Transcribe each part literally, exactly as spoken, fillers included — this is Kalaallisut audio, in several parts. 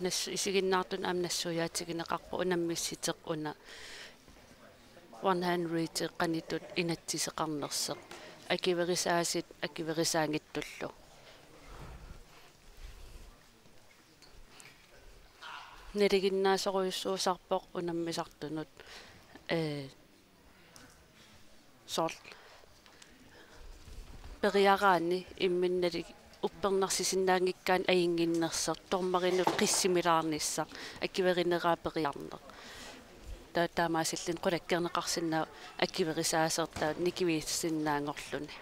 Nas-, isiginnaartunut aamma nassuiaatigineqarpoq unammissiteq una one hand reach qanitut inatsiseqarnersoq. Akuerisaasut akuerisaanngitsullu. Nalinginnaasorujussuusarpoq unammisartunut, ee, soorlu periaraanni imminnalik uppernarsisinnaanngikkaanni ajunnginnersoq, dommarinut qissimilaarnissaq, akuerineraa periarneq. Taava taamaasilluni qulakkeerneqarsinnaavoq akuerisaasoq taava nikiviisinnaanngorluni.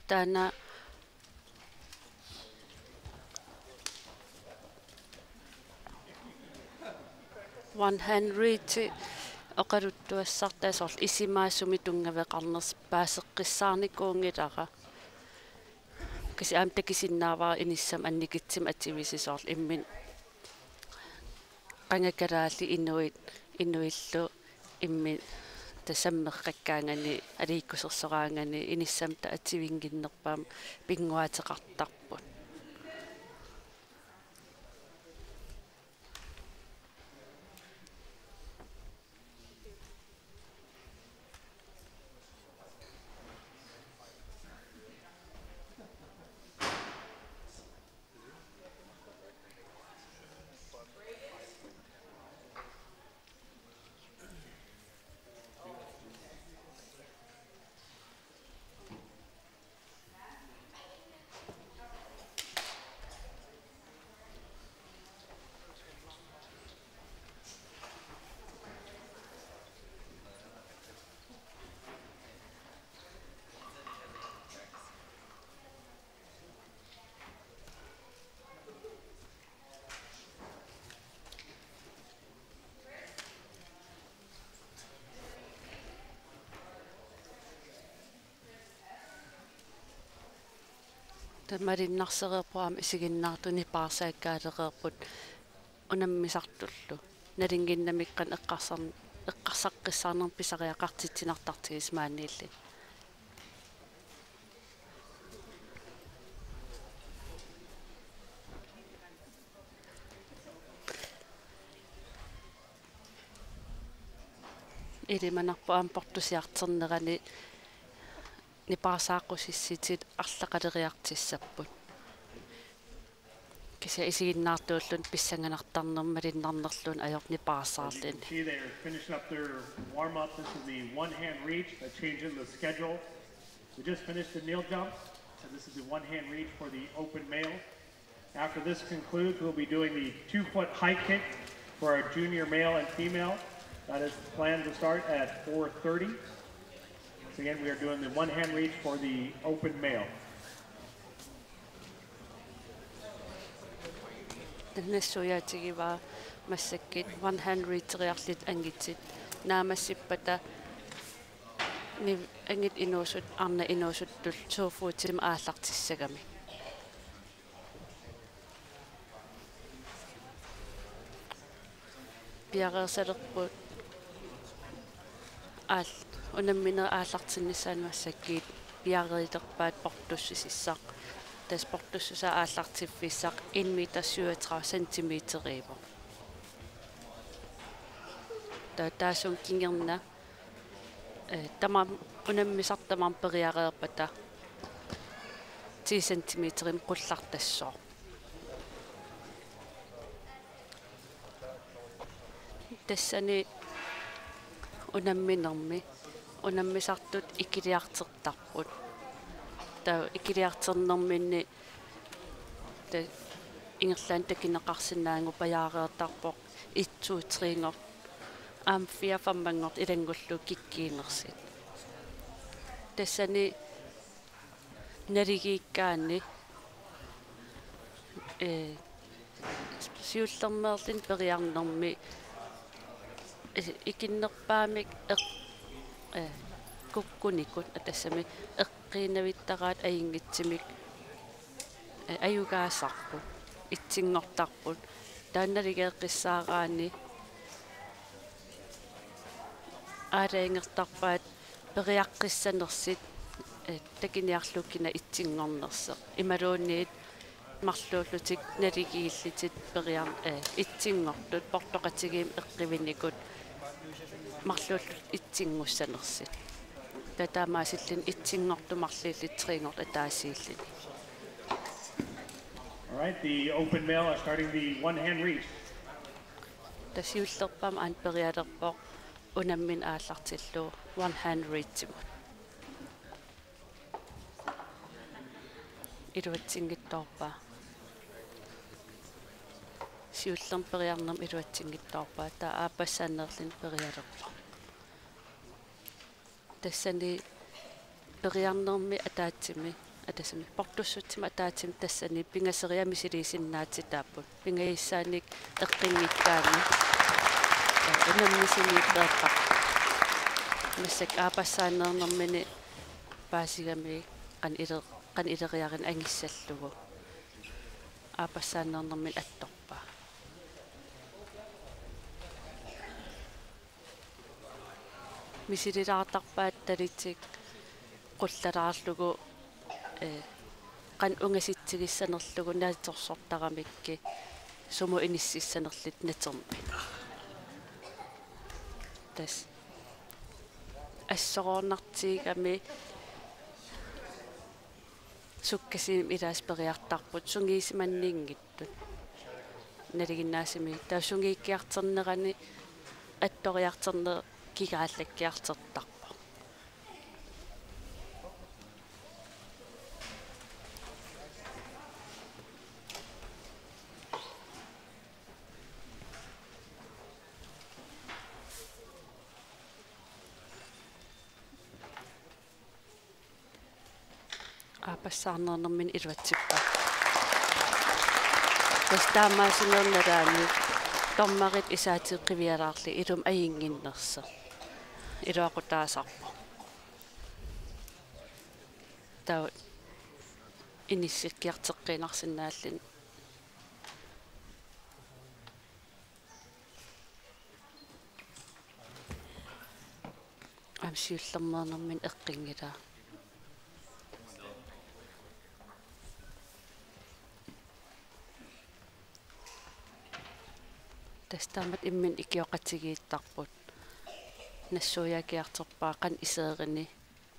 Taanna one hand reach oqaluttuassartaa soorlu isumaga sumi tunngaveqarnersoq paaseqqissaarnikuunngilara. Kisianni aamma takusinnaavara inissamut annikitsumik atuisut soorlu imminut qanga kalaallit inuit, inuillu imminut tassa sammeqqakkaanganik aliikkusersoraanganik inissamut taava atuinnginnerpaamik pinnguaateqartarput. Taava malunnarsereerpoq aamma isiginnaartut nipaarsaakkaalereerput unammisartullu. Nalunnginnamik qanoq eqqarsar-, eqqarsaqqissaarnermik pisariaqartitsinartartigisi maaniilli. Ilimanarpoq aamma portusiartornerani nipaarsaaqqusissitit arlaqaleriartussapput. Kisianni isiginnaartuulluni pissanganartarnermik malunnarnerluunniit ajorpoq nipaarsaarluni. As you can see, they are finishing up their warm-up. This is the one-hand reach, a change in the schedule. We just finished the kneel jumps, and this is the one-hand reach for the open male. After this concludes, we'll be doing the two-foot high kick for our junior male and female. That is planned to start at four thirty. So again, we are doing the one-hand reach for the open male. Taanna nassuiaatigivara massakkut one hand reacheriarlutik angutit. Naammassippata niv-, angut inuusut, arnat inuusuttut to footimik aallartissagamik. Piareersalerput aal-, unamminerit aallartinnissaannut massakkut piareerlerpaat portussusissaq. Tassa portussusaa aallartiffissaq en meter syvogtredive centimeteriuvoq. Taava taassuma kingorna, eh, tamarmi unammisartut tamarmik periareerpata ti centimeterimik qullartassooq. Tassani unamminermi unammisartut ikiliartortarput. Taava ikiliartornerminni ta-, ingerlaannaq takuneqarsinnaanngorpajaareertarpoq et, to, tre-nngortut aamma fire, fem-nngortut ilanngullugu kikkuunersut. Tassani naligiikkaanni, eh, siullermeerluni periarnermi, eh, ikinnerpaamik eq-, eh, kukkunikut, tassami eqqiinavittaraat ajunngitsumik, eh, ajugaasarput, etsinngortarput. Taanna naligeeqqissaaraanni aalajangertarpaat periaqqissanersut, eh, takuniarlugu kina etsinngornersoq. Imaluunniit marluullutik naligiillutik periar-, eh, etsinngortut, portoqatigiimmik eqquivinikut marluullutik etsinngussanersut. Taava taamaasilluni etsinngortut marluullutik tregortut ataasiilluni. All right, the open male are starting the one hand reach. Tassa siullerpaamik aamma perialerpoq unammineq aallartillugu one hand reachimut. Iluatsinngitsoorpaa. Siullermik periarnermi iluatsinngitsoorpaa. Taava aappassaaneerluni perialerpoq. Tassani periarnermi ataatsimi, atassami, portussutsimi ataatsimi tassani pingasoriarluni misiliisinnaatitaapput. Pingajussaannik eqqunngikkaanni, eh, unammisuniippeerpara. Massakkut aappassaaneernermini paasigami qanoq ile-, qanoq ileriarunik angissallugu. Aappassaaneernermini attorpaa. Misililaartarpaat talutik qullalaarlugu, eh, qanoq ungasitsigissanerlugu naatsorsortaramikkit sumut inississanerlutik natermik. Tassa assoroornartigigami sukkasuumik ilaasa periartarput sungiusimanninngitsut. Nalinginnaasumik taava sungiukkiartornerani attoriartorneq kigaallakkiartortarpoq. Aappassaaneernermini iluatsippaa. Tassa taamaasiornermi nalaani dommerit isaatit qivialaarlugit ilumut ajunnginnersoq. Iluaqutaasarpoq. Taava inissikkiartoqqiinnarsinnaalluni. Aamma siullermeernermini eqqunngilaa. Tassa taamatut imminut ikioqatigiittarput. Nassuiaakiartorpaa qanoq iserini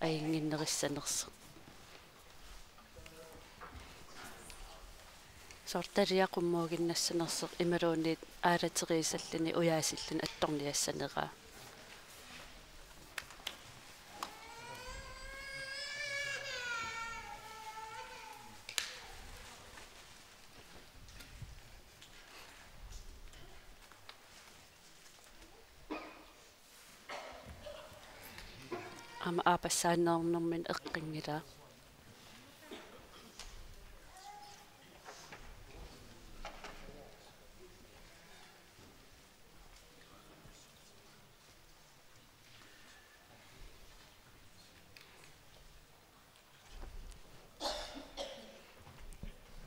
ajunnginnerissanersoq. Soorlu talia qummuuginnassanersoq imaluunniit aalateriissalluni ujaasilluni attorniassaneraa. Aamma aappassaaneernermini eqqunngilaa.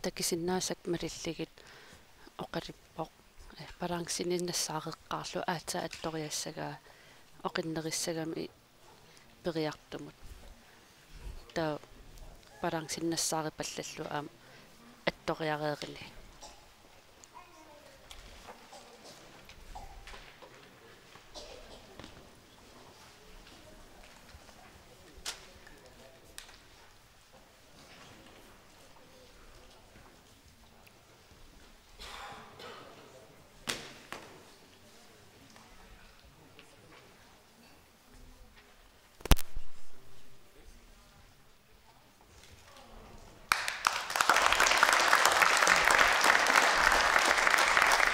Takusinnaasakkut malillugit oqaluppoq. Eh, balancenik nassaareqqaarlugu aatsaat attoriassagaa oqinnerissagami periartumut. Taava balancenik nassaaripallallugu aamma attoriareeruni.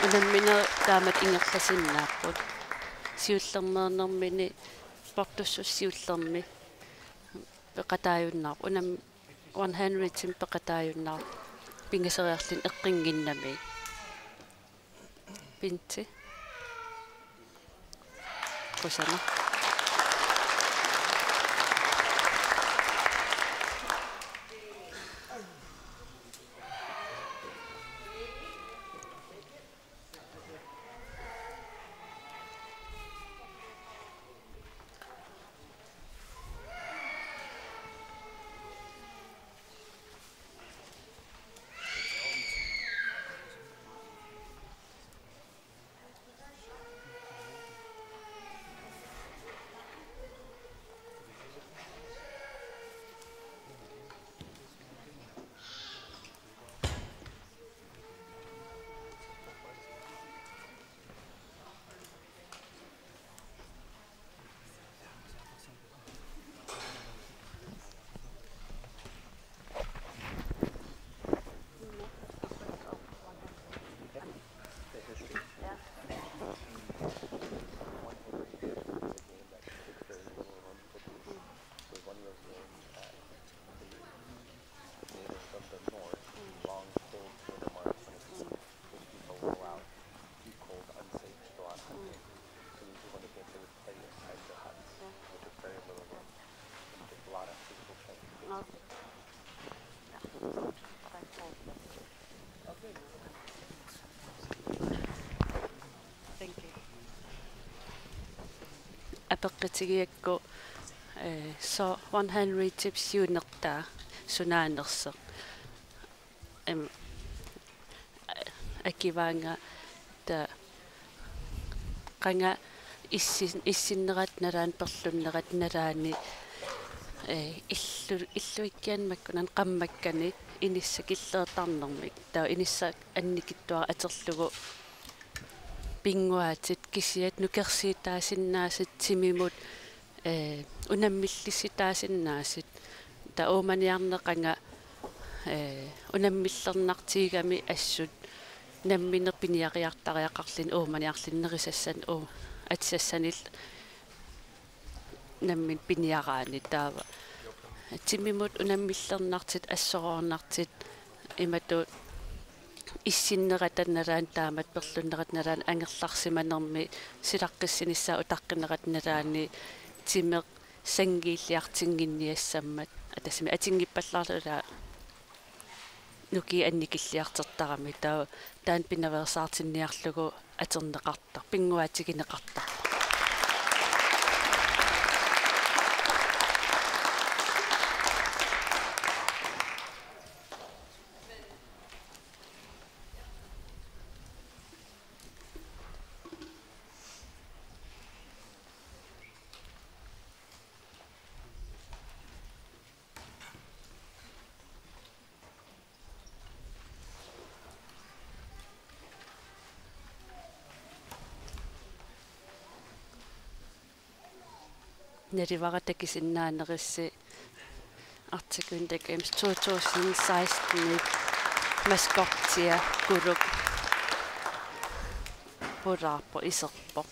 Unamminerit taamatut ingerlasinnaapput. Siullermeernermini portussuseq siullermik peqataajunnaarpoq. Unam-, one hundredimi peqataajunnaarpoq. Pingasoriarluni eqqunnginnami. Pinti. Kusanaq. the north, long cold winter months when it's, when people go out, too cold, unsafe to go out hunting. So we wanted to be able to play inside their huts, which is very little work. And it takes a lot of physical strength to do. Apeqqutigigakku, eh, so one hundred tips siunertaa sunaanersoq. Em, akivaanga ta qanga issin-, issinnerat nalaani perlunnerat nalaani, eh, illu-, illuikkaanni makkunani qammakkani inissaq killeertarnermik. Taava inissaq annikitsuaraq atorlugu pinnguaatit kisiat nukersiitaasinnaasut timimut, eh, unammillissitaasinnaasut. Taava uumaniarneq qanga, eh, unammillernartigigami assut nammineq piniariartariaqarluni uumaniarluni nerisassan uu-, atisassanillu nammineq piniaraanni taava. Timimut unammillernartut assoroornartut imatut issinnerata nalaani taamatut perlunnerata nalaani angerlarsimanermi silaqqissinissaa utaqqinerata nalaani timeq sanngiilliartinnginniassammat. Atassami atinngippallaarlunga nukiit annikilliartortaramik taava taanna pinaveersaartinniarlugu atorneqartarpoq, pinnguaatigineqartarpoq. Nalivara takusinnaanerussi Arctic Winter Games to tusind seksten maskottia Kuluk pulaarpoq, iserpoq.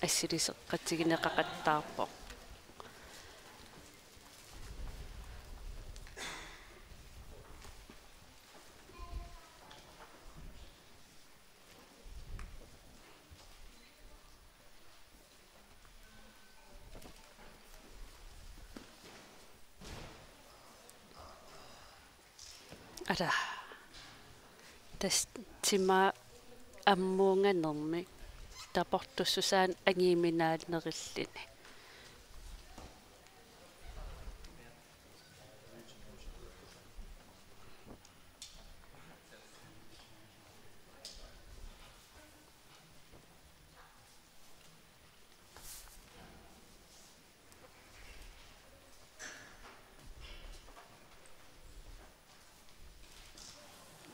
Assiliseqatigineqaqattaarpoq. Ara. Tassa timaa ammuunganermik taportussusaanut angiuminaannerilluni.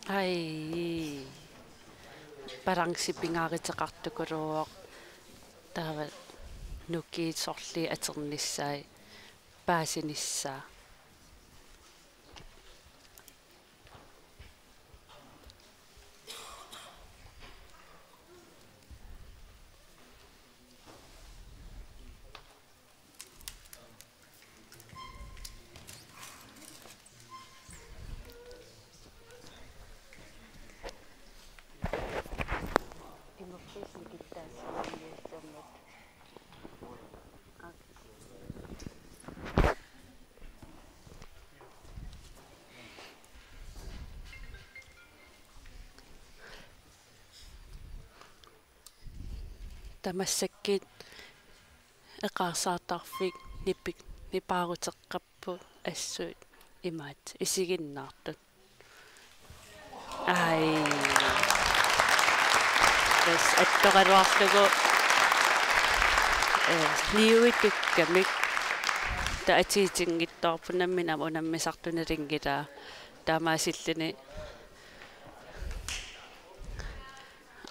Ai. Balanci pingaaruteqartukuluuvoq. Taava nukiit sorliit atornissaat paasinissaa. Tamassakkut eqaarsaartarfik nipik-, nipaaruteqqapput assut imaat isiginnaartut. Ai. Tassa attoraluarlugu, eh, niuitukkamik taava atiutinngitsoorput, nammineq aamma unammisartunik nalunngilara. Taamaasilluni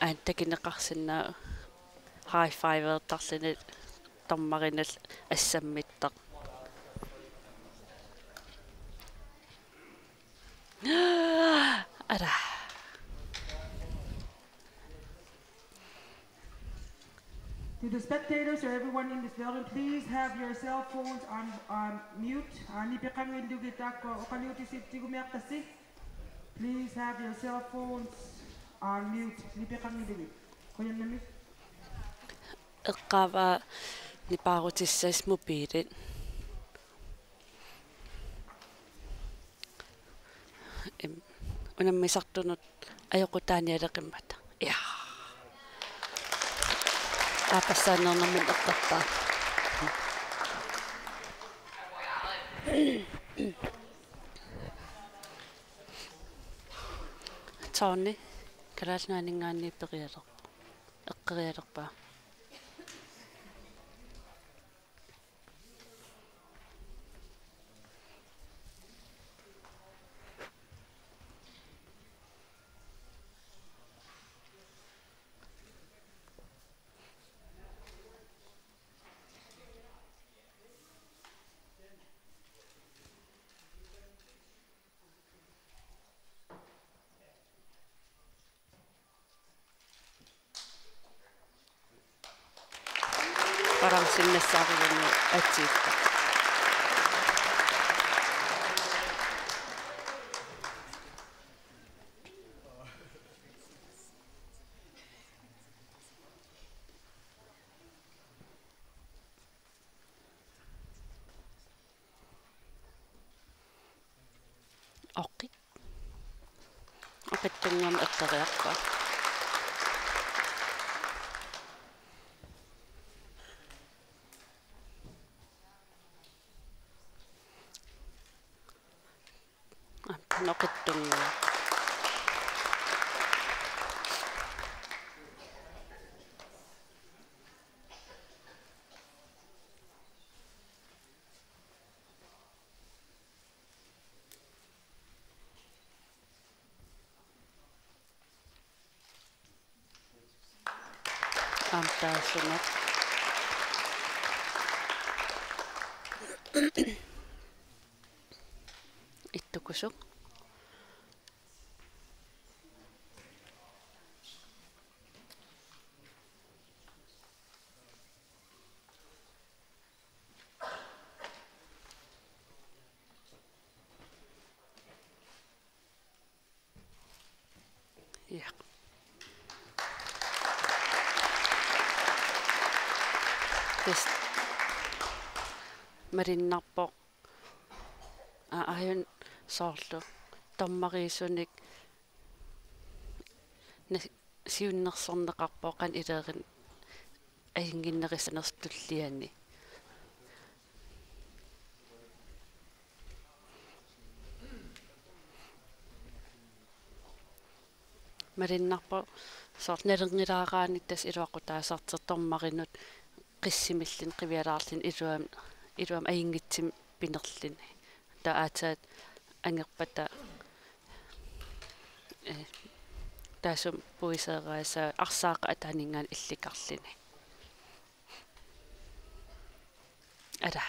aana takuneqarsinnaavoq high five-ertarluni dommerinullu assammittoq. Ara. To the spectators or everyone in this building, please have your cell phones on, on mute. Aa, nipeqanngillugit taakkua oqaluutisitsigumiaqqassi. Please have your cell phones on mute. Nipeqanngillugit. Qujanarmi. Eqqaavaa nipaarutissasi mobilit. Im, unammisartunut ajoqutaanialeqimmata. Ja. Aaqqissaarnermut eqqartaa. Tony, Kalaallit Nunaanninngaanniit perialerpoq. Eqqerialerpaa. Balancen nassaarigalugu atsiit. Oqit. Oqittunnguamik eqqeriarpaa. Aa, oqittunnguaq. Aamma taassuma. Ittukusuk. Ja. Tassa malunnarpoq. Aa, aajuna soorlu dommeriusunik na-, siunnersorneqarpoq qanoq ilerinera ajunnginnerusanersoq tulliani. Malunnarpoq soorlu nalornilaaraanni tassa iluaqutaasartoq dommerinut qissimilluni qivialaarluni iluam-, iluamik ajunngitsumik pinerluni. Taava aatsaat angerpata, eh, taassuma puiseeraasa arsaaqqat ataaninngaanniit illikarluni. Ala.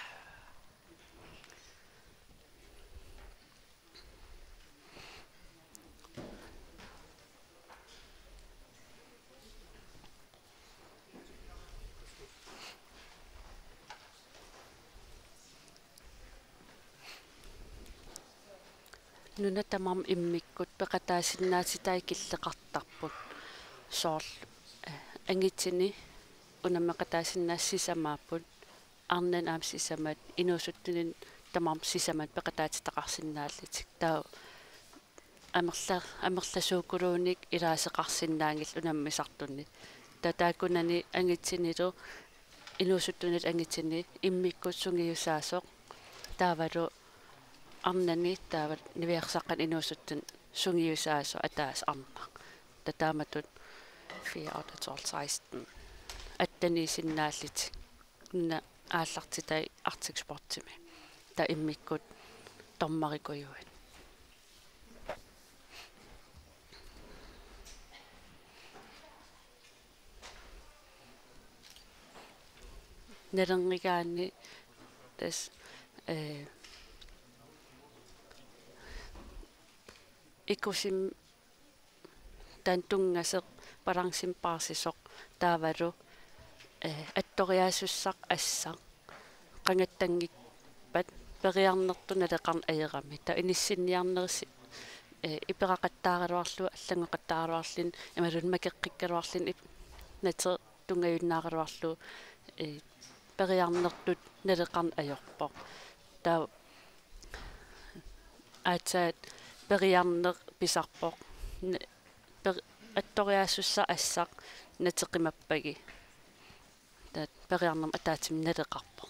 Nunat tamarmik immikkut peqataasinnaatitai killeqartarput. Soorlu, eh, angutini unammeqataasinnaasut sisamaapput, arnanut aamma sisamat, inuusuttunut tamarmik sisamat peqataatitaqarsinnaallutik. Taava amerla-, amerlasuukuluunniit ilaasoqarsinnaanngillat unammisartunit. Taava taakkunani angutinilu inuusuttunut angutini immikkut sungiusaasoq taavalu arnani taava niviarsaqqani inuusuttunut sungiusaasoq ataaseq arnaq. Taava taamatut fire, otte, tolv, seksten. Atteniisinnaallutik. Una aallartitai Arctic Sportsimi. Taava immikkut dommerikujuit. Nalornigaanni tassa, eh, ikusim-, taanna tunngasoq balancemik paarsisoq taavalu eh, attoriaasussaq assaq qangattanngippat periarnertut naleqarneq ajorami. Taava inissinniarnersi, eh, iperaqattaaraluarlugu, allanngoqattaaraluarluni, imaluunniit makeqqikkaluarluni ip-, nater tunngajunnaaraluarlugu, eh, periarnertut naleqarneq ajorpoq. Taava aatsaat periarneq pisarpoq. Ne-, per-, attoriaasussaq assaq nateqimappagi. Taava periarnermut ataatsimik naleqarpoq.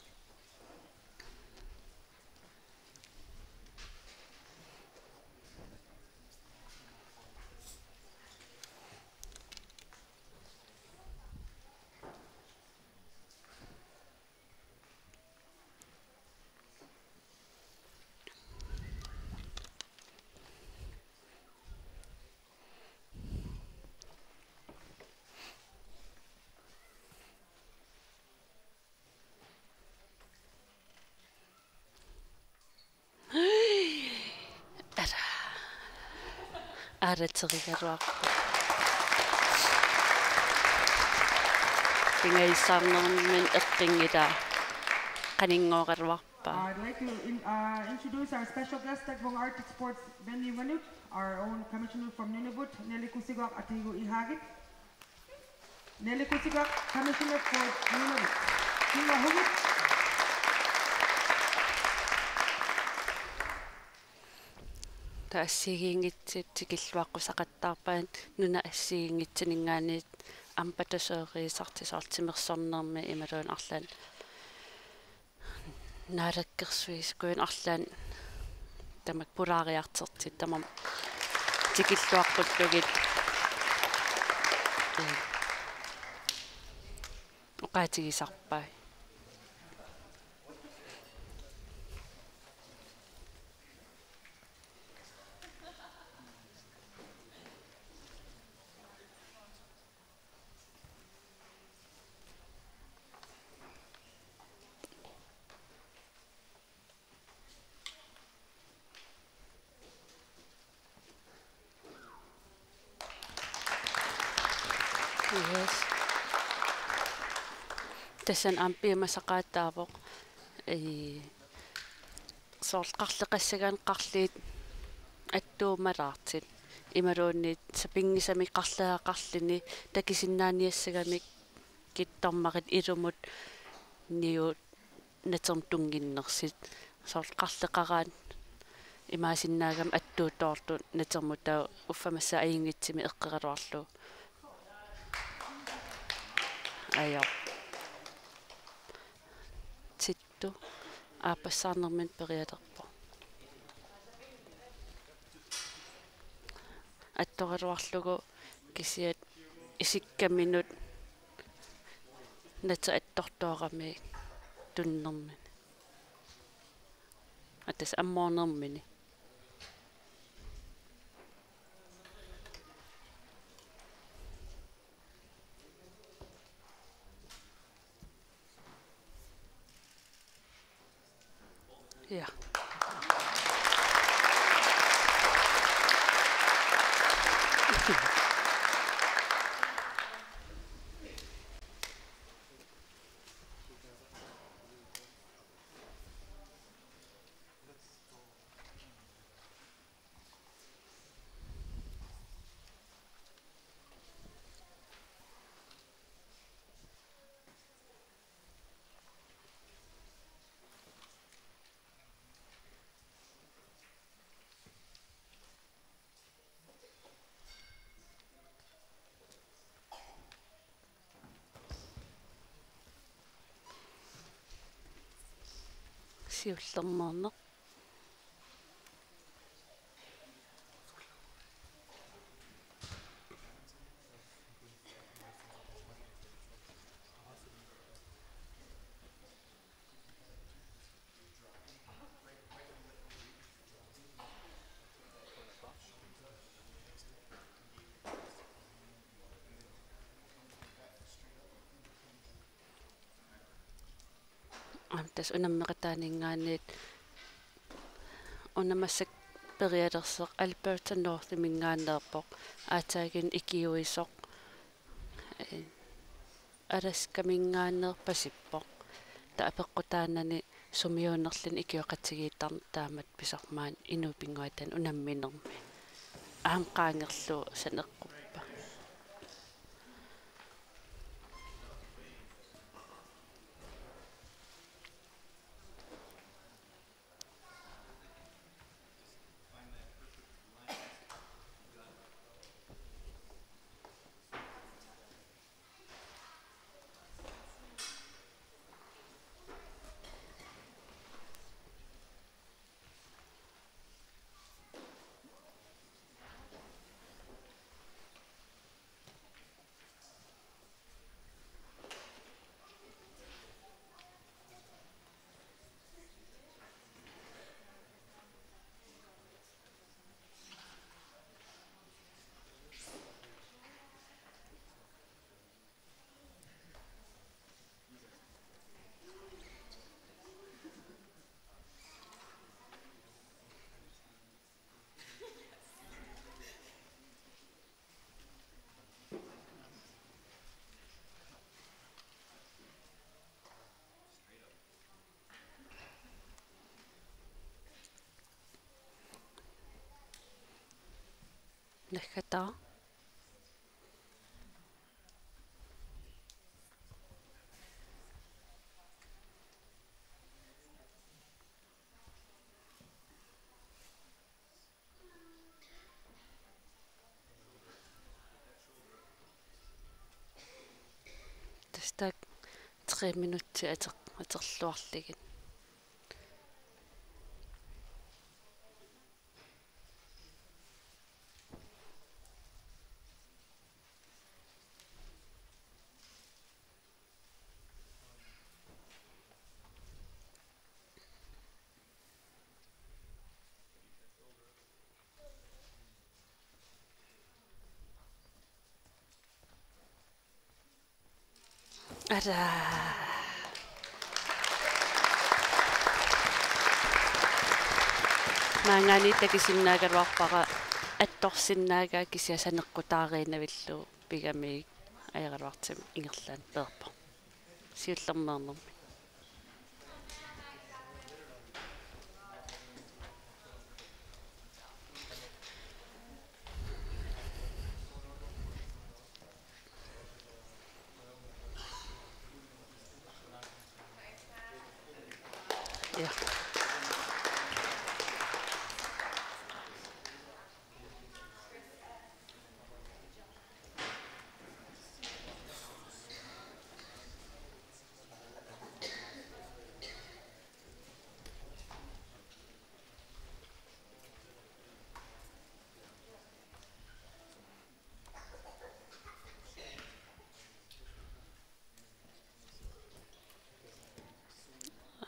Ara. Aalaterigaluarpoq. Pingajussaanermini eqqunngilaq. Qaninngooraluarpaa. I'd like to in-, uh, introduce our special guest, Taqvunga Arctic Sports Venue Manut, our own commissioner from Nunavut, Nalikusigaq Atigu Ihagit. Nalikusigaq, Commissioner for Nunavut. Sinnga humut. Taava assigiinngitsut tikilluaqqusaqattaarpaat nunat assigiinngitsuninngaanniit ambassadørisartut, soorlu timersornermi imaluunniit arlaannik naalakkersuisut, kujunnik arlaannik tamakku pulaariartortut tamarmik tikilluaqqullugit, ee, oqaatigisarpai. Yes. Tassani aamma piumasaqaataavoq, ee, soorlu qarleqassagaanni qarliit attuumalaartut imaluunniit sapinngisamik qarleqarluni takusinnaaniassagamikkit dommerit ilumut niut natermut tunnginnersut. Soorlu qarleqaraat imaassinnaagami attuutoortut natermut, taava uffa massakkut ajunngitsumik eqqoraluarlugu. Ajor. Tittu aappassaarnermini perialerpoq. Attoraluarlugu kisiat isikkaminut nater attortoorami tunnermini. Atas ammoornermini. Ja. Siullermeerneq. Aamma tassa unammeqataaninngaanniit una massakkut perialersoq Alberta Northiminngaanneerpoq, aatsaaginnaq ikiuisoq. Ee, Alaskaminngaanneerpasippoq. Taava apeqqutaanani sumiuunerluni ikioqatigiittarneq taamatut pisarmaanni inuup pinnguaataani unamminermi. Aamma qaangerlugu saneqquppa. Naggataa. Tassa taakku tre minutsit ater-, atorluarlugit. Ara. Maanngaanniit takusinnaagaluarpara attorsinnaagaa kisianni saneqqutaariinnavillugu pigamiuk ajoraluartumik ingerlaannaq peerpoq. Siullermeernermi. Ja.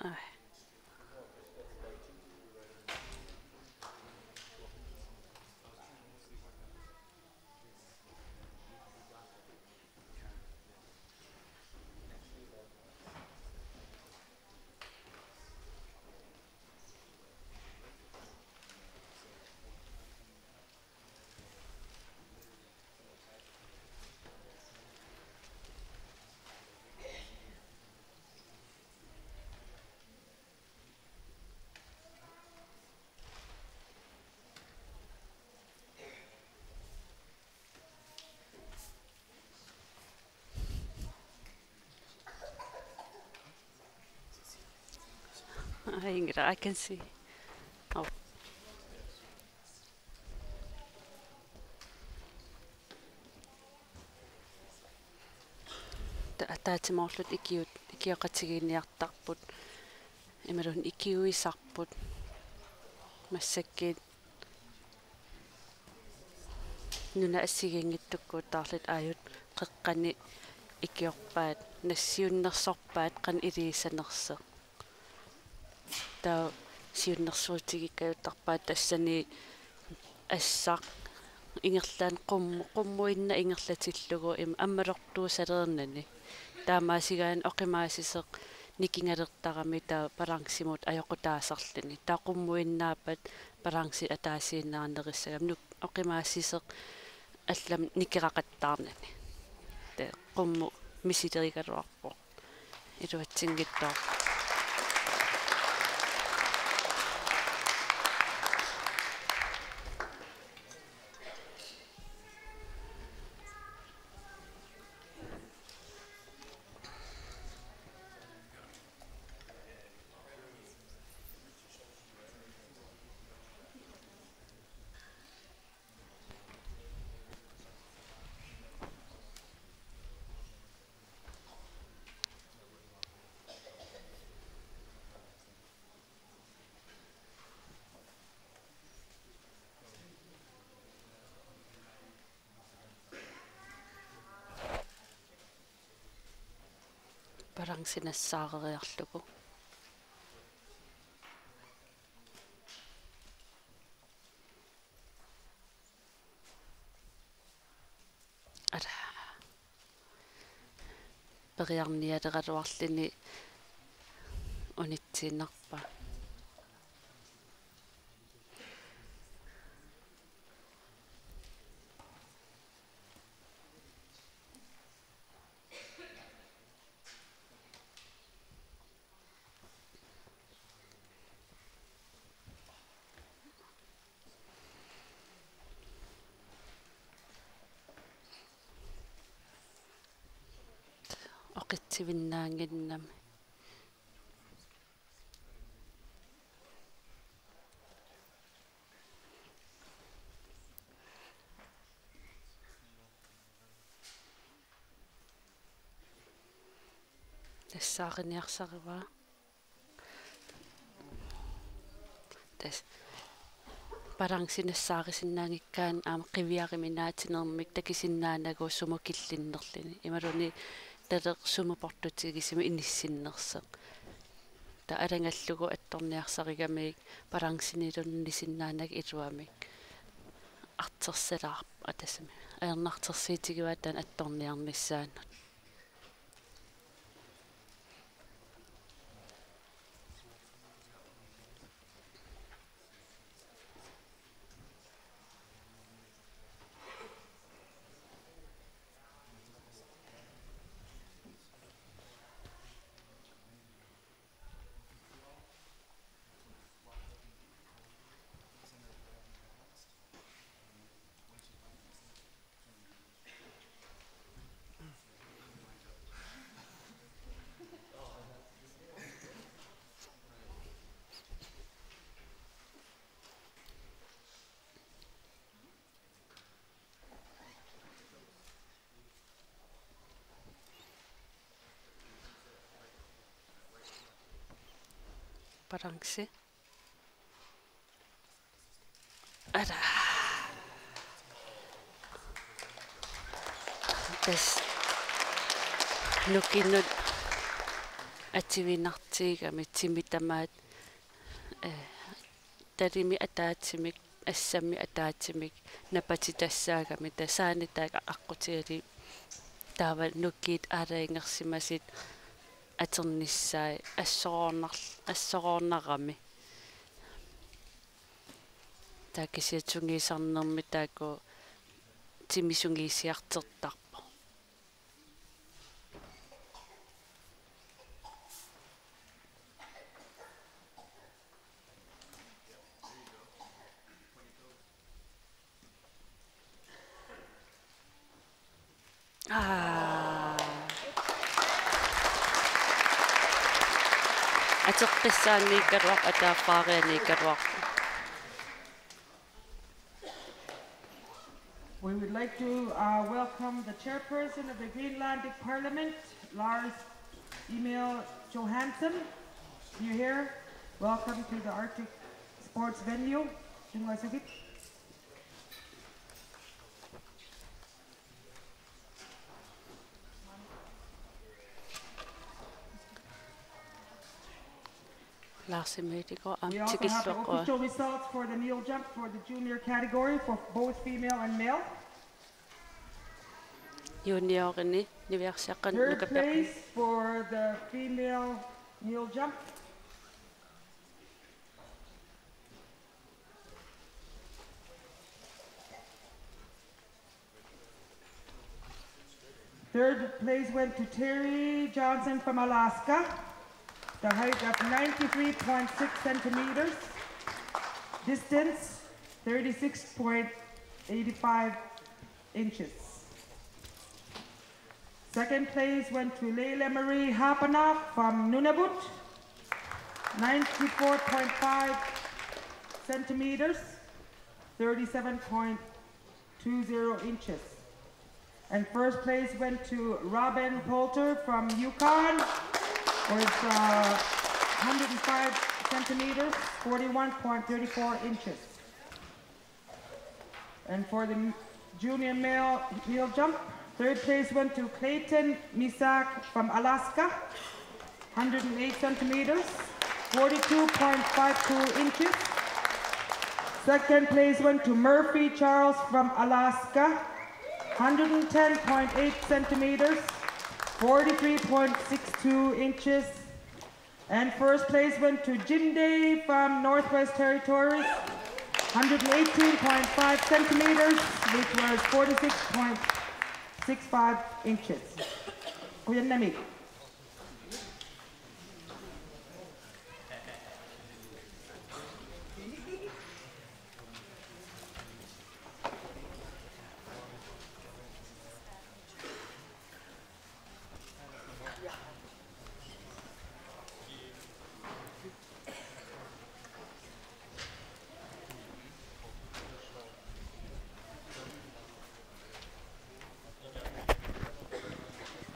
Ai. Ai, ingira, I can see. Oh. Ta-, ataatsimoorluta ikiut-, ikioqatigiinniartarput. Imaluunniit ikiuisarput. Massakkut nunat assigiinngitsukkut taarluta aajuna qeqqani ikiorpaat, nassiunnersorpaat qanoq iliuuseqarnersoq. Taava siunnersuutigikkajuttarpaat tassani assaq ingerlaannaq qummu-, qummuinnaq ingerlatillugu ima ammalortuusalernani. Taamaasigaanni oqimaassisoq nikingalertarami taava balancemut ajoqutaasarluni. Taava qummuinnaappat balancit ataasiinnaarnerissagami nuk-, oqimaassisoq allamik nikeraqattaarnani. Taava qummut misilerigaluarpoq. Iluatsinngitsoorpoq. Balanci nassaareriarlugu. Ara. Periarnialeraluarluni unitsiinnarpaa. Oqitsivinnaannginnami. Nassaariniarsarivaa. Tassa balanci nassaarisinnaanngikkaanni aamma qiviariminaatsinermik takusinnaanagu sumut killinnerluni. Imaluunniit talersoq sumut portutigisumik inissinnersoq. Taava alangallugu attorniarsarigamigit balanciniluunniit inissinnaanagu iluamik. Artorsalaarpoq ataatsimik. Ajornartorsiutigivaat taanna attorniarnissaanut. Balanci. Ara. Tassa nukinnut atuinartigigamik timit tamaat, eh, talimik ataatsimik, assammik ataatsimik napatitassaagamik, taava saanitaat aqqutigalugit taava nukiit aalajangersimasut atornissaat assoroornar-, assoroornarami. Taava kisianni sungiusarnermi taakku timit sungiusiartortarput. Aa. Atoqqissaaniikkaluarpoq, ataaffaarianiikkaluarpoq. We would like to, uh, welcome the chairperson of the Greenlandic Parliament, Lars Emil Johansson. You're here. Welcome to the Arctic Sports Venue. Tunngasunik. Lars Emil, det går om. We also have the official results for the kneel jump for the junior category for both female and male. Juniorini niviarsiaqqat. Third place for the female kneel jump. Third place went to Terry Johnson from Alaska. The height of ninety-three point six centimeters. Distance, thirty-six point eight five inches. Second place went to Leila Marie Hapanak from Nunavut, ninety-four point five centimeters, thirty-seven point two zero inches. And first place went to Robin Poulter from Yukon, with uh, hundred and five centimeters, forty-one point three four inches. And for the junior male heel jump, third place went to Clayton Misak from Alaska, hundred and eight centimeters, forty-two point five two inches. Second place went to Murphy Charles from Alaska, hundred and ten point eight centimeters, forty-three point six two inches. And first place went to Jim Day from Northwest Territories, hundred and eighteen point five centimeters, which was forty-six point six five inches. Qujanaq.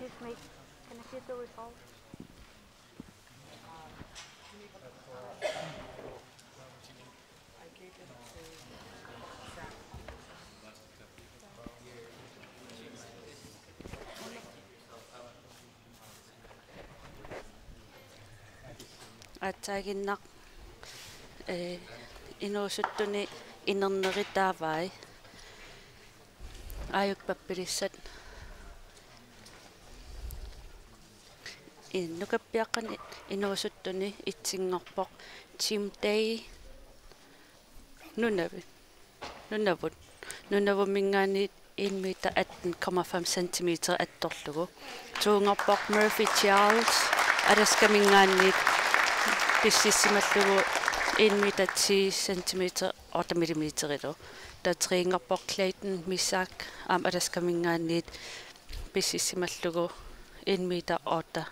Excuse me, can I see the result? Aatsaaginnaq, eh, inuusuttuni inerneri taavai. Aajuku pappilissat. Nukappiaqqani inuusuttuni etsinngorpoq Jim Day Nunavut. Nunavut. Nunavumminngaanniit en meter atten komma fem centimeter attorlugu. Toonngorpoq Murphy Charles Alaskaminngaanniit, pississimallugu en meter ti centimeter otte millimeterilu. Taava treenngorpoq Clayton Misak, aamma Alaskaminngaanniit, pississimallugu en meter otte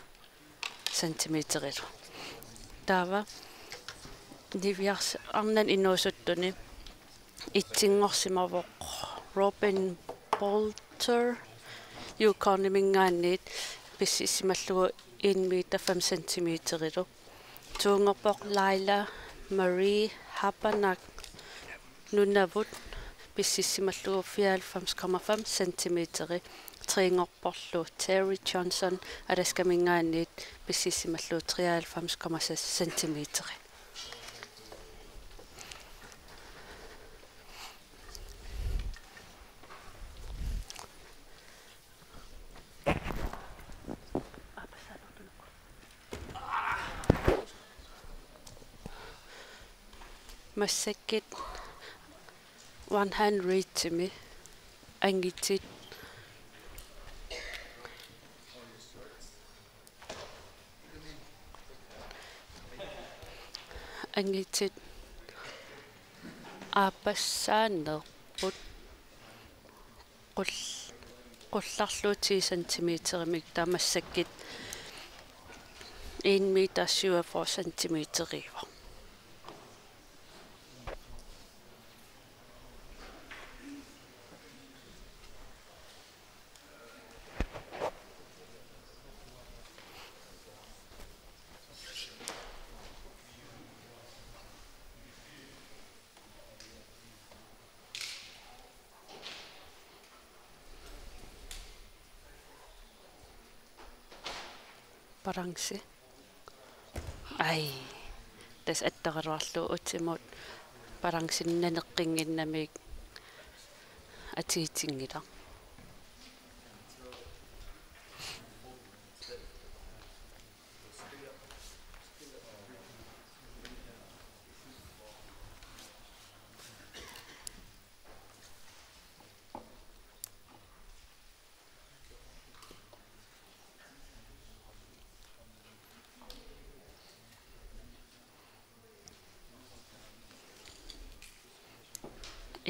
centimeterilu. Taava niviarsiarnani inuusuttuni etsinngorsimavoq Robin Poulter Yukoniminngaanniit, pississimallugu en meter fem centimeterilu. Toonngorpoq Leila Marie Hapanak Nunavut, pississimallugu fireoghalvfems komma fem centimeteri. Treenngorporlu Terry Johnson Alaskaminngaanniit, pississimallugu treoghalvfems komma seks centimeteri. Massakkut one hand reachimi angitit, angitit aappassaanerput. Qul-, qullarlugu ti centimeterimik, taava massakkut en meter syvogfyrre centimeteriuvoq. Balanci. Ai. Tassa attaruarlu utimut balancimik naneqqinnginnamik atigitinngilaq.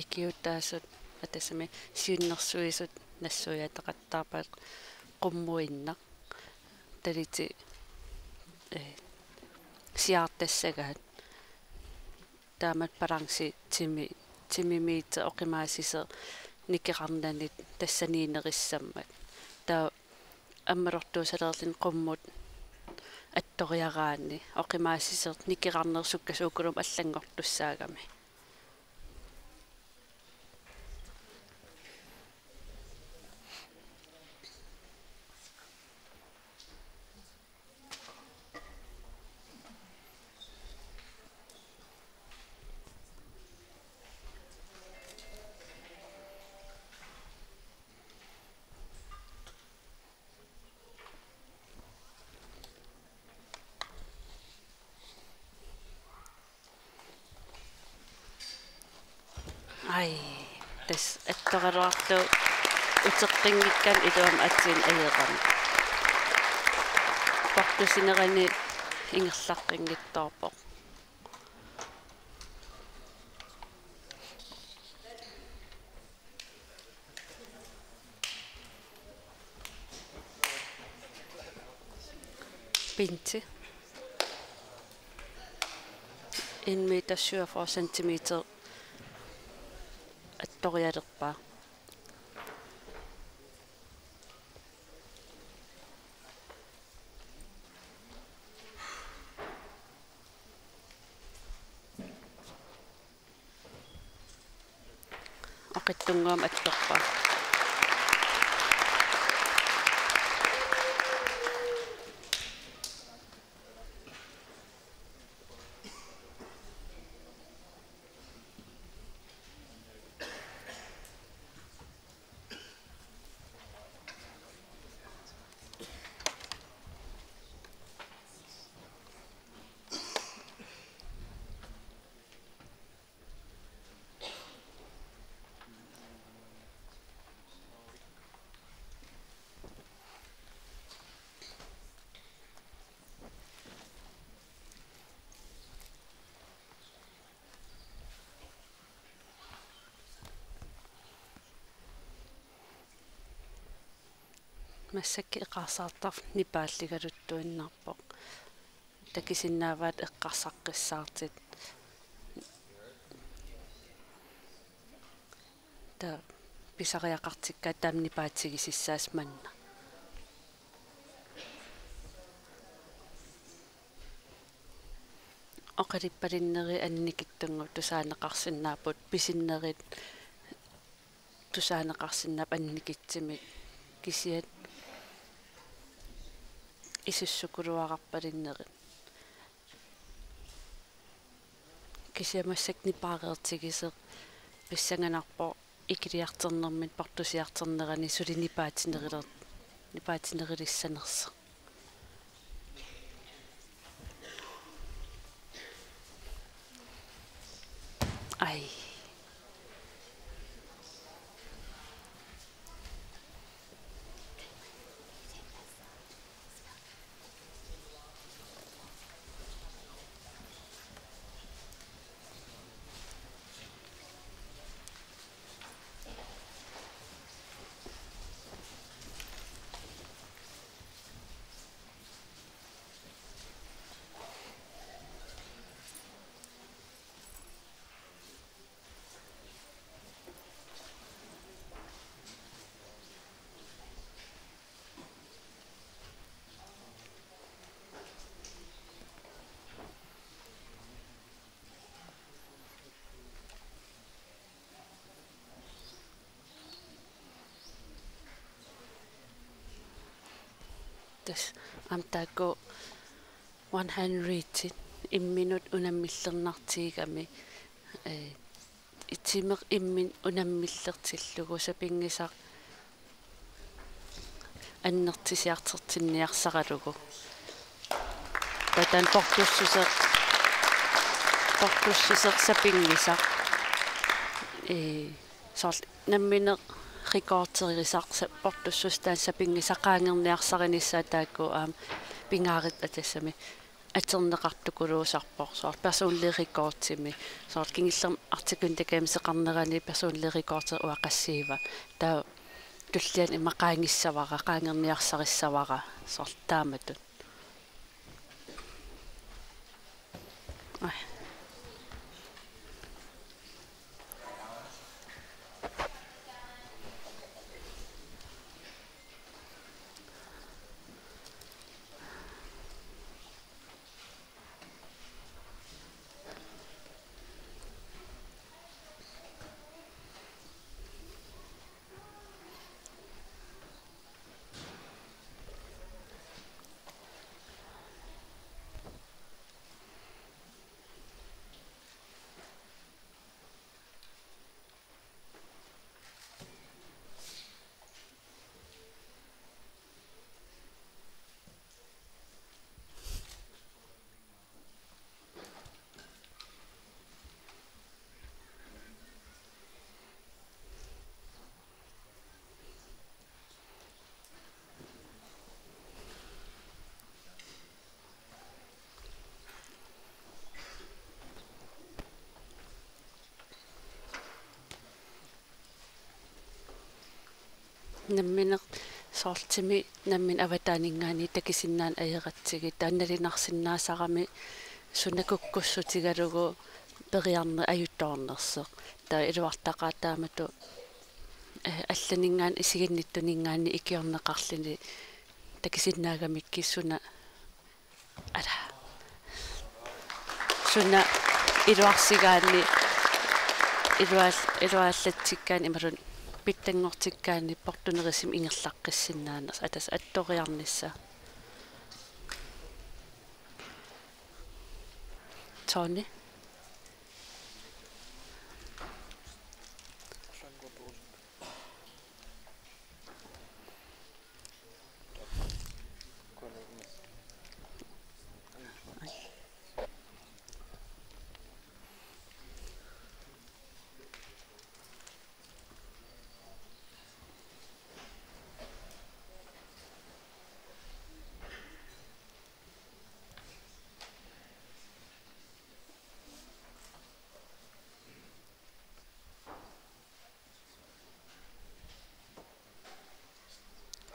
ikiuutaasut, atassami siunnersuisut nassuiaataqattaarpaat qummuinnaq. Taliti, eh, siaartassagaat. Taamatut balanci timi, timimiittoq oqimaasisoq nikeqarnani tassaniinnerissammat. Taava ammalortuusalerluni qummut attoriaraanni oqimaasisoq nikeqarneq sukkasuukulumik allanngortussaagami. Ai, tassa attoraluarlugu uteqqinngikkaanni iluamik atsiini ajoramik. Portusinerani ingerlaqqinngitsoorpoq. Bente. En meter syvogfyrre centimeter attorialerpaa. Oqitsunnguamik attorpaa. Massakkut eqaarsaartarfik nipaalligaluttuinnarpoq. Takusinnaavaat eqqarsaqqissaartut. Taava pisariaqartikkaat taama nipaatigisassaasut manna. Oqaluppalinnerit annikitsunnguit tusaaneqarsinnaapput, pisinnerit tusaaneqarsinnaapput annikitsumik, kisianni isussukuluararpalinnerit. Kisianni massakkut nipaareertigisoq pissanganarpoq ikiliartornermini portusiartornerani suli nipaatineruler-, nipaatinerulissanersoq. Ai. Tassa aamma taakku one hundred imminut unammillernartigigami, eh, itimeq imminut unammillertillugu sapinngisaq annertusiartortinniarsaralugu. Taava taanna portussuseq, portussuseq sapinngisaq. Ee, soorlu nammineq rekorderisaq sa-, portussuseq taanna sapinngisaq qaangerniarsarinissaa taakku aamma pingaaruteqartut tassami atorneqartukuluusarpoq, soorlu personlig rekordimi, soorlu kingullermik Arctic Winter Gameseqarnerani personlig rekordi uanga qassiiva, taava tulliani ima qaangissavara, qaangerniarsarissavara, soorlu taamatut. Ai. Nammineq soorlu timi nammineq avataaninngaanniit takusinnaaneq ajoratsigit, taanna nalunarsinnaasarami suna kukkussutigalugu periarneq ajutoornersoq. Taava iluartaqaaq taamatut, eh, allaninngaanniit isiginnittuninngaanniit ikiorneqarluni takusinnaagamikkit suna, ala, suna iluarsigaanni, ilual-, iluallatsikkaanni imaluunniit pitsanngortikkaanni portunerusumik ingerlaqqissinnaanersoq, atas attoriarnissaa. Tony.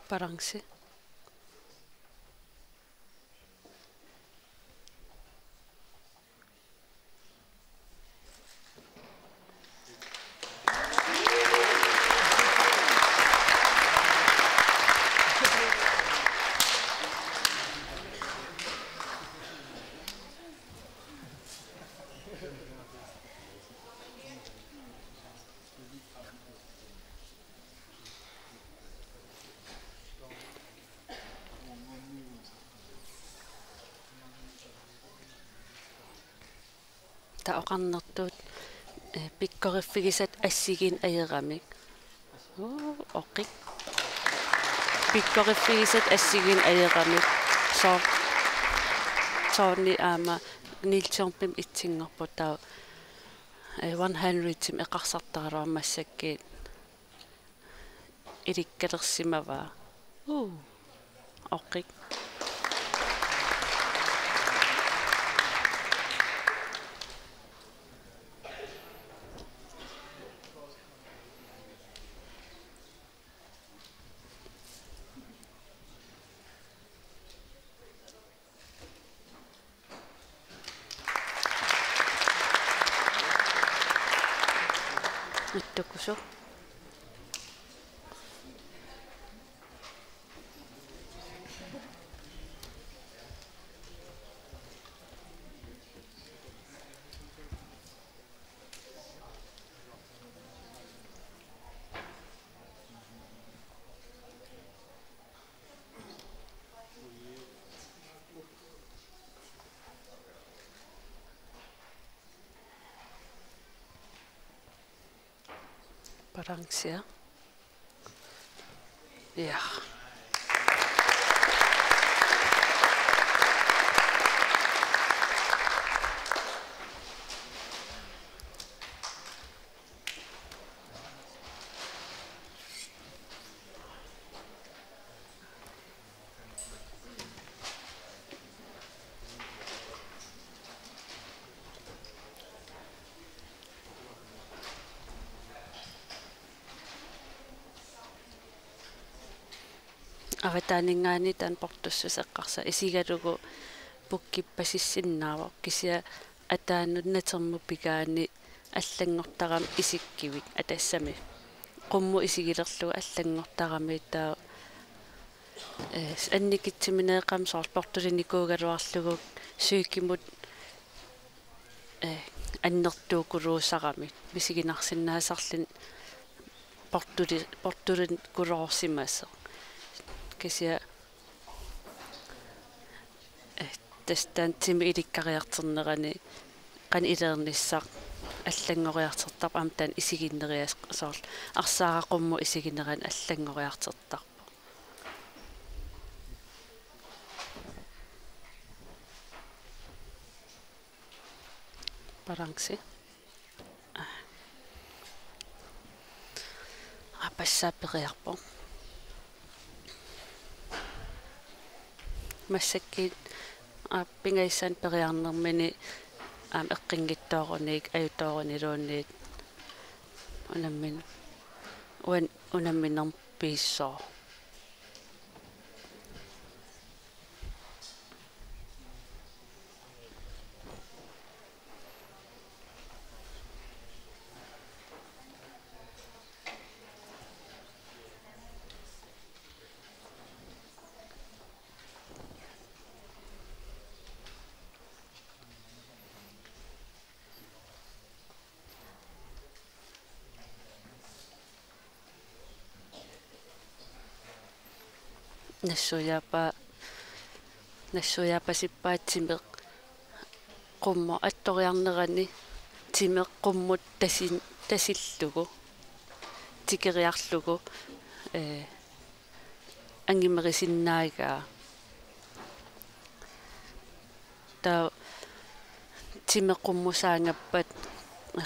Balance. Taava oqarnertut, eh, pikkoriffigisat assigiinneq ajoramik. Uu, oqik. Pikkoriffigisat assigiinneq ajoramik. Soo-, Tony aamma Niels Jump-imi itsinngorpoq taava, eh, one hundred-imi eqarsartaraluarmat massakkut ilikkalersimavaa. Uu. Oqik. Ittukusoq. Balancea. Ja. avataaninngaanniit taanna portussuseq eqqarsaat isigalugu pukkippasissinnaavoq, kisianni ataanut natermut pigaanni allanngortarami isikkivik atassami. Qummut isigilerlugu allanngortarami taava, eh, annikitsimineeqqami soorlu portulinikuugaluarlugu psykimut, eh, annertuukuluusarami misiginarsinnaasarluni portuli-, portulinikuloorsimasoq. Kisianni, eh, tassa taanna timi ilikkariartornerani qanoq iliornissaq allanngoriartortarpoq aamma taanna isiginnerias-, soorlu arsaaraq qummut isiginerani allanngoriartortarpoq. Balanci. Aappassaa periarpoq. Massakkut, aa, pingajussaannik periarnermini aamma eqqunngitsooruni, ajutooruniluunniit unammin-, uan-, unamminermi piissooq. Nassuiaappa-, nassuiaappasippaat timeq qummut attoriarnerani timeq qummut tasin-, tasillugu, tikeriarlugu, eh, angumerisinnaagaa. Taava timeq qummusaangappat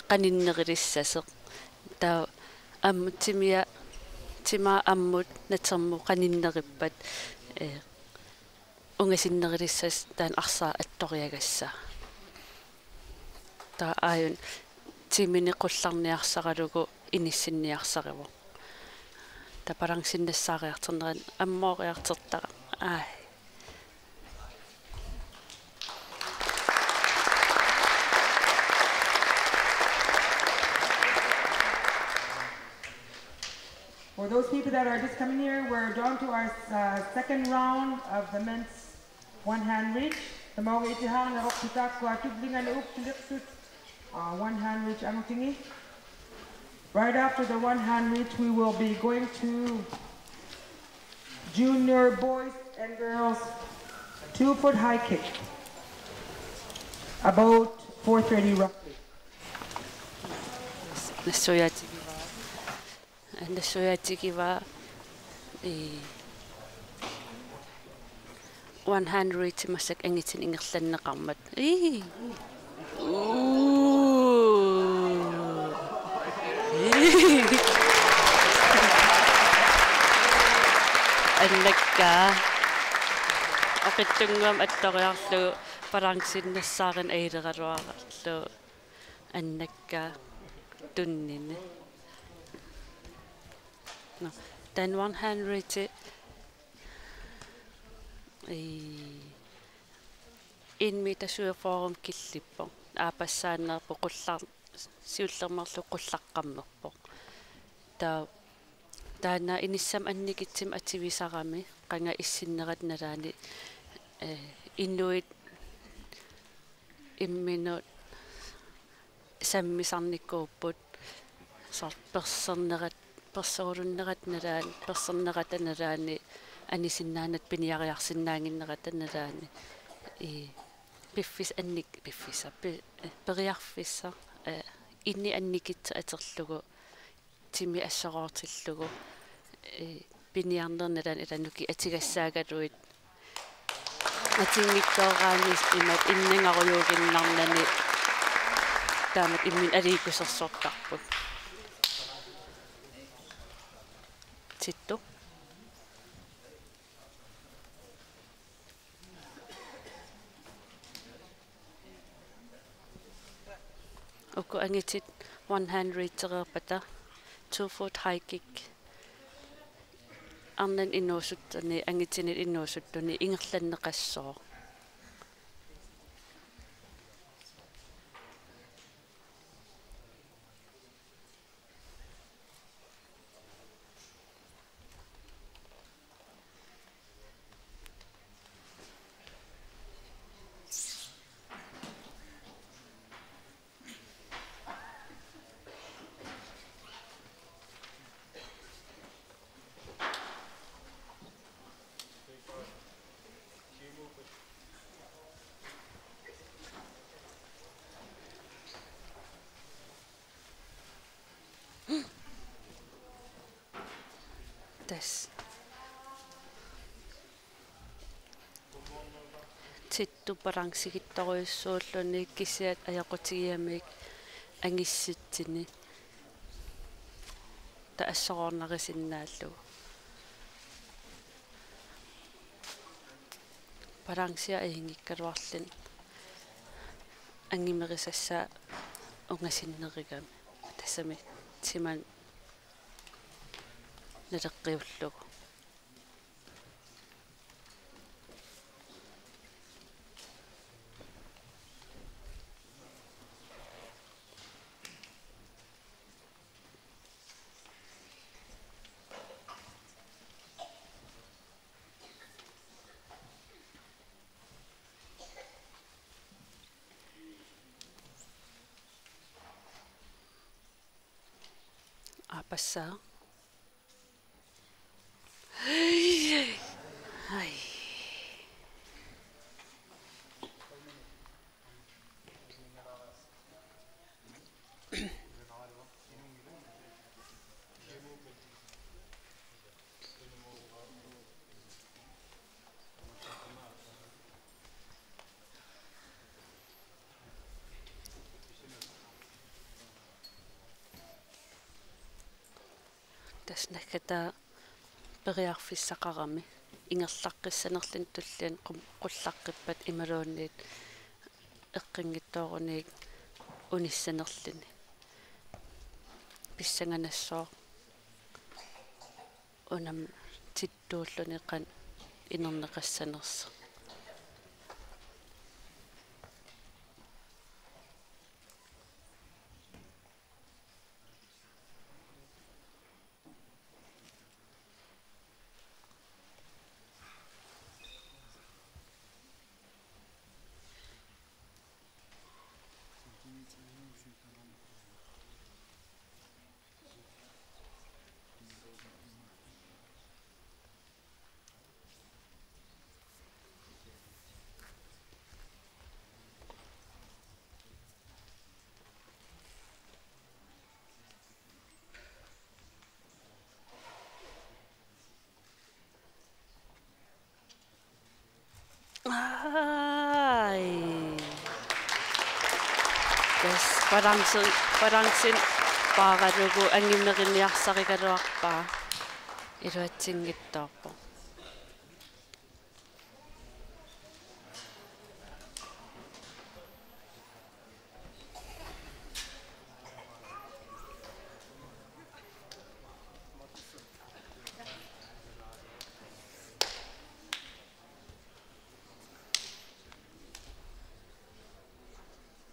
qaninnerulissasoq. Taava ammut timia, timaa ammut natermut qaninneruppat, eh, ungasinnerulissasoq taanna arsaat attoriagassaq. Taava aajuna timini qullarniarsaralugu inissinniarsarivoq. Taava balancip nassaariartornerani ammooriartortarami. Aaj. For those people that are just coming here, we're down to our, uh, second round of the men's one hand reach. Tamakku itihaarneq atortut taakkua tullinngaanniit ukiulittut, uh, one hand reach angutingi. Right after the one hand reach, we will be going to junior boys and girls two foot high kick. About four thirty roughly. Nassuiaatigivaa. Nassuiaatigivaa, ii, one hand reach massakkut angitinik ingerlanneqarmat. Ii. Uu. Ii. Annakkaa. Oqitsunnguamik attoriarlugu balancip nassaarineq ajuleraluarlugu. Annakkaa tunnini. Nå, taanna one hand reach, ii, en meter syvogfyrre killippoq. Aappassaanerput qullar-, siullermeerlugu qullaqqammerpoq. Taava taanna inissamut annikitsumik atuisarami, qanga issinnerata nalaani, eh, inuit imminut sammisarnikuupput, soorlu persernerat-, perserulunnerata nalaani, persernerata nalaani, anisinnaanata piniariarsinnaannginnerata nalaani, ii, piffis-, annik-, piffissaq, pi-, eh, periarfissaq, eh, inuit annikitsut atorlugu, timi assoroortillugu, eh, piniarneq nalaani, ila nukiit atugassaagaluit. Atinngikkooraanis imatut innangarujuuginnarnani taamatut imminut aliikkusersortarput. Tittu. Uku angutit one hand reach-ereerpata, two foot high kick. arnanut inuusuttuni, angutinut inuusuttuni ingerlanneqassooq. Tassa. Tittu balanceqittorujussuulluni kisiat ajoqutigigamik angussutsini. Taava assoroornarisinnaallugu. Balancea ajunngikkaluarluni angumerisassaa ungasinnerugami. Tassami timanut naleqqiullugu. Aappassaa. Ai. Tassa naggataa periarfissaqarami ingerlaqqissanerluni tulliani qum-, qullaqqippat imaluunniit eqqunngitsooruniuk unissanerluni. Pissanganassaaq. Unami tittuulluni qanoq inerneqassanersoq. Ai. Tassa balance, balancen paaralugu angumeriniarsarigaluarpaa. Iluatsinngitsoorpoq.